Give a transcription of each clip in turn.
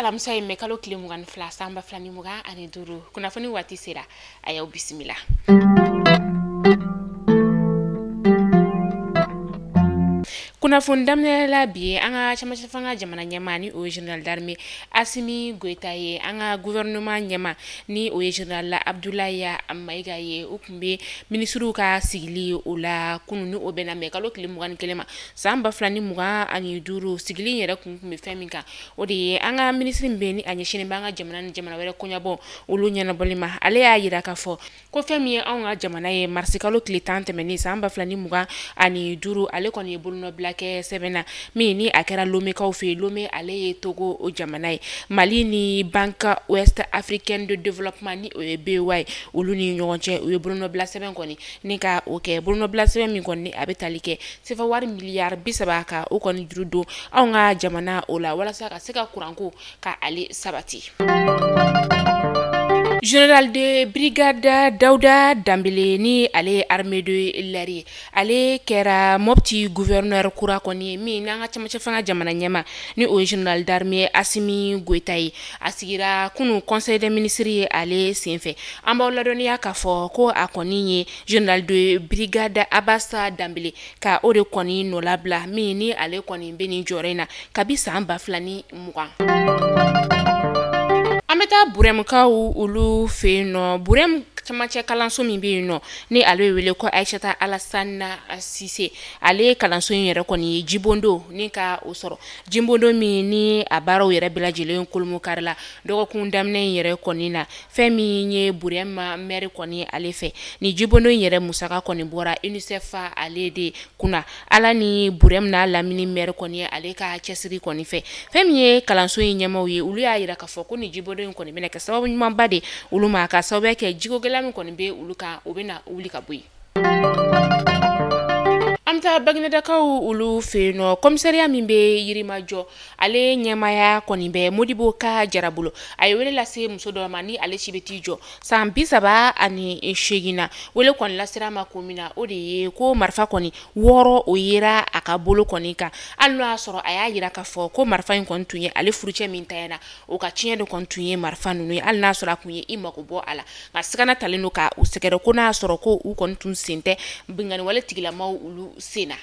Alamisa ye mɛ kalo tile 22 san 2025, kunnafoni waati sera, a y'aw bisimila. Kunnafoni daminɛ la bi, an ka cɛmancɛ fanga jamana ɲɛmaa ni o ye général d'armée Assimi Goïta ye, an ka gouvernement ɲɛmaa ni o ye général Abdoulaye Maïga ye, u tun bɛ minisiriw ka sigili o la kunun ni o bɛnna mɛ kalo tile 21 ma san 2025. Sigili yɛrɛ kun bɛ fɛn min kan, o de ye an ka minisiri min bɛ ni a ɲɛsinnen bɛ an ka jamana ni jamana wɛrɛ kɔɲabɔ olu ɲɛnabɔli ma. Ale y'a jira k'a fɔ ko fɛn min ye anw ka jamana ye, marisi kalo tile 10 tɛmɛnen san 2025, ale kɔni ye bolonɔbila kɛ sɛbɛn na min ni a kɛra Lomekaw fɛ yen. Lomé ale ye Togo o jamana ye. Mali ni Banque Ouest Africaine de Développement ni o ye BOA ye, olu ni ɲɔgɔn cɛ, u ye bolonɔbila sɛbɛn kɔni ni ka o kɛ, bolonɔbila sɛbɛn min kɔni a bɛ tali kɛ sefa wari miliyari 30 ka o kɔni juru don anw ka jamana o la, walasa ka se ka kuranko ka ale sabati. Général de brigade Daouda Dambélé ni ale ye armée de l'air ye, ale kɛra Mopti gouverneur kura kɔni ye, min n'an ka cɛmancɛ fanga jamana ɲɛmaa ni o ye général d'armée Assimi Goïta ye. A sigira kunun conseil des ministres ye ale senfɛ. An b'aw ladɔnniya k'a fɔ ko a kɔni ye général de brigade Abassa Dambélé ka o de kɔni nɔlabila, min ni ale kɔni bɛ nin jɔyɔrɔ in na kabi san 2020. An bɛ taa Burɛmukaw olu fɛ yen nɔ. Burɛmu cɛmancɛ kalanso min bɛ yen nɔ ni ale bɛ wele ko Aïssata Alassane Cissé, ale kalanso in yɛrɛ kɔni ye jibondo ni ka o sɔrɔ, jibondo min ni a baaraw yɛrɛ bɛɛ lajɛlen kolomokari la dɔgɔkun daminɛ in yɛrɛ kɔni na. Fɛn min ye Burɛmu maire kɔni ale fɛ, ni jibondo in yɛrɛ musaka kɔni bɔra UNICEF ale de kunna, ala ni Burɛmu n'a lamini maire kɔni ale ka cɛsiri kɔni fɛ. Fɛn min ye kalanso in ɲɛmaaw ye, olu y'a jira k'a fɔ ko ni jibondo in kɔni bɛna kɛ sababu ɲumanba de olu ma, ka sababu kɛ jiko gɛlɛya min kɔni bɛ olu kan, o bɛna wuli ka bɔ yen. An bɛ taa Baginedakaw olu fɛ yen nɔ. Commissariat min bɛ Yirimajɔ, ale ɲɛmaaya kɔni bɛ Modibo ka Jara bolo. A ye wele lase muso dɔ ma ni ale si bɛ t'i jɔ san 38 na. Wele kɔni lasera ma ko min na, o de ye ko marifa kɔni 6 o yera a ka bolo kɔni kan, hali n'o y'a sɔrɔ a y'a jira k'a fɔ ko marifa in kɔni tun ye ale furucɛ min ta na, o ka tiɲɛ de kɔni tun ye marifa ninnu ye, hali n'a sɔrɔ a tun ye i mako bɔ a la. Nka sigana talen don ka u sɛgɛrɛ ko n'a y'a sɔrɔ ko u kɔni tun sen tɛ binkanni wale tigilamaw olu sen na.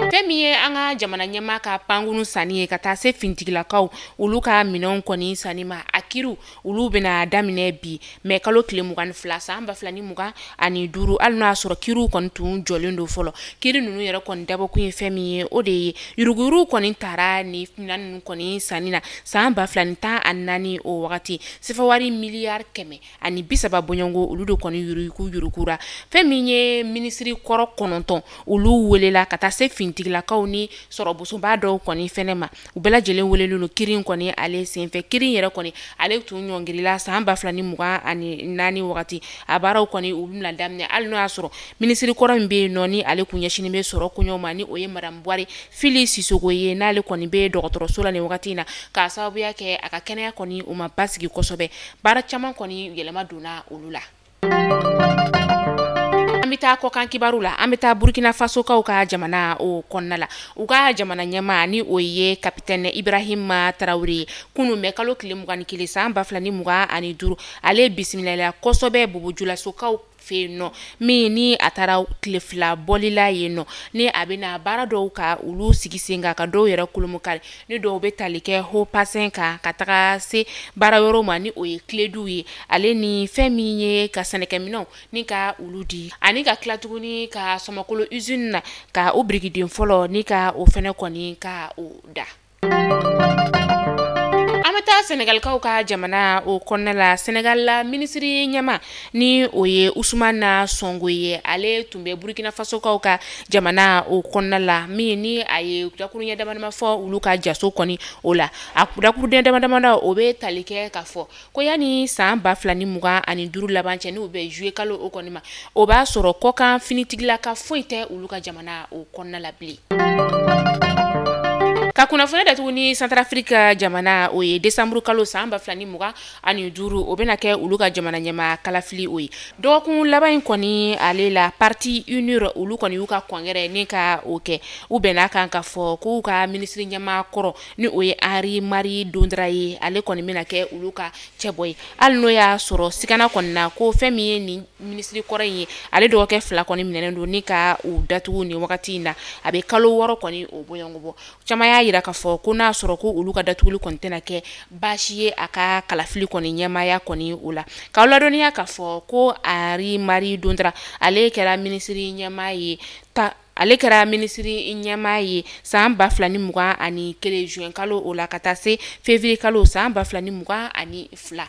Fɛn min ye an ka jamana ɲɛmaa ka pankuru sanni ye ka taa se finitigilakaw olu ka minɛnw kɔni sanni ma, a kiriw olu bɛna daminɛ bi mɛ kalo tile 22 san 2025, hali n'o y'a sɔrɔ kiriw kɔni tun jɔlen don fɔlɔ. Kiri ninnu yɛrɛ kɔni dabɔkun ye fɛn min ye, o de ye yuruguyurugu kɔni taara ni minɛn ninnu kɔni sanni na san 2014 o wagati, sefa wari miliyari 130 bɔɲɔgɔnko olu de kɔni yuruguyurugura. Fɛn min ye minisiri kɔrɔ 9 olu welela ka taa se finitigilakaw ni sɔrɔbosonba dɔw kɔni fɛnɛ ma, u bɛɛ lajɛlen welelen don kiri in kɔni ale senfɛ. Kiri in yɛrɛ kɔni ale tun ɲɔngirila san 2024 wagati, a baaraw kɔni u bɛna daminɛ, hali n'o y'a sɔrɔ minisiri kɔrɔ min bɛ yen nɔ ni ale kun ɲɛsinnen bɛ sɔrɔ koɲɛw ma, ni o ye madame Buware Fili Sisoko ye, n'ale kɔni bɛ dɔgɔtɔrɔso la nin wagati in na, k'a sababuya kɛ a ka kɛnɛya kɔni o ma basigi kosɛbɛ, baara caman kɔni yɛlɛma donna olu la. An bɛ taa kɔkan kibaru la. An bɛ taa Burkina Faso kaw ka jamana o kɔnɔna la. U ka jamana ɲɛmaa ni o ye capitaine Ibrahim Traoré ye, kunun mɛ kalo tile 21 san 2025, ale bisimilala kosɛbɛ Bobo-Dioulasso fɛ yen nɔ, min ni a taara tile 2 bɔli la yen nɔ, ni a bɛna baara dɔw ka olu sigi sen kan, ka dɔw yɛrɛ kolomokari, ni dɔw bɛ tali kɛ haut bassin kan ka taga se baara yɔrɔ ma ni o ye kileduw ye, ale ni fɛn min ye ka sɛnɛkɛminɛnw ni ka olu di, ani ka tila tuguni ka Sɔmɔkolo usine na ka o birikiden fɔlɔ ni ka o fɛnɛ kɔni ka o da. An bɛ taa Senegalikaw ka jamana o kɔnɔna la. Senegal la minisiri ɲɛmaa ni o ye Ousmane Sonko ye, ale tun bɛ Burkina Fasokaw ka jamana o kɔnɔna la, min ni a ye dakuruɲɛ damadama fɔ olu ka jaso kɔni o la. A dakuruɲɛ damadama o bɛ tali kɛ k'a fɔ ko yanni san 2025 laban cɛ, n'o bɛ juillet kalo o kɔni ma, o b'a sɔrɔ kɔkan finitigilaka foyi tɛ olu ka jamana o kɔnɔna la bilen. Ka kunnafoni datugu ni Centrafrique jamana, o ye décembre kalo san 2025, o bɛna kɛ olu ka jamana ɲɛmaa kalafili o ye. Dɔgɔkun laban in kɔni ale la, parti UNIR, olu kɔni y'u ka congrès ni ka o kɛ. U bɛn'a kan ka fɔ k'u ka minisiri ɲɛmaa kɔrɔ, ni o ye Henri Marie Dondra ye, ale kɔni bɛna kɛ olu ka cɛbɔ ye, hali n'o y'a sɔrɔ sigana kɔni na ko fɛn min ye nin minisiri kɔrɔ in ye, ale dɔgɔkɛ fila kɔni minɛnen don ni ka u datugu nin wagati in na, a bɛ kalo 6 kɔni o bɔɲɔgɔn bɔ. Caman y'a yira k'a fɔ ko n'a sɔrɔ ko olu ka datuguli kɔni tɛna kɛ baasi ye a ka kalafili kɔni ɲɛmaaya kɔni o la. K'aw ladɔnniya k'a fɔ ko Henri Marie Dondra, ale kɛra minisiri ɲɛmaa ye ta, ale kɛra minisiri ɲɛmaa ye san 2021 juin kalo o la, ka taa se février kalo san 2022.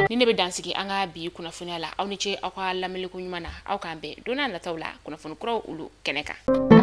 Ni ne bɛ dansigi an ka bi kunnafoniya la. Aw ni ce aw ka lamɛnliko ɲuman na. Aw k'an bɛn don n'a nataw la kunnafoni kuraw olu kɛnɛ kan.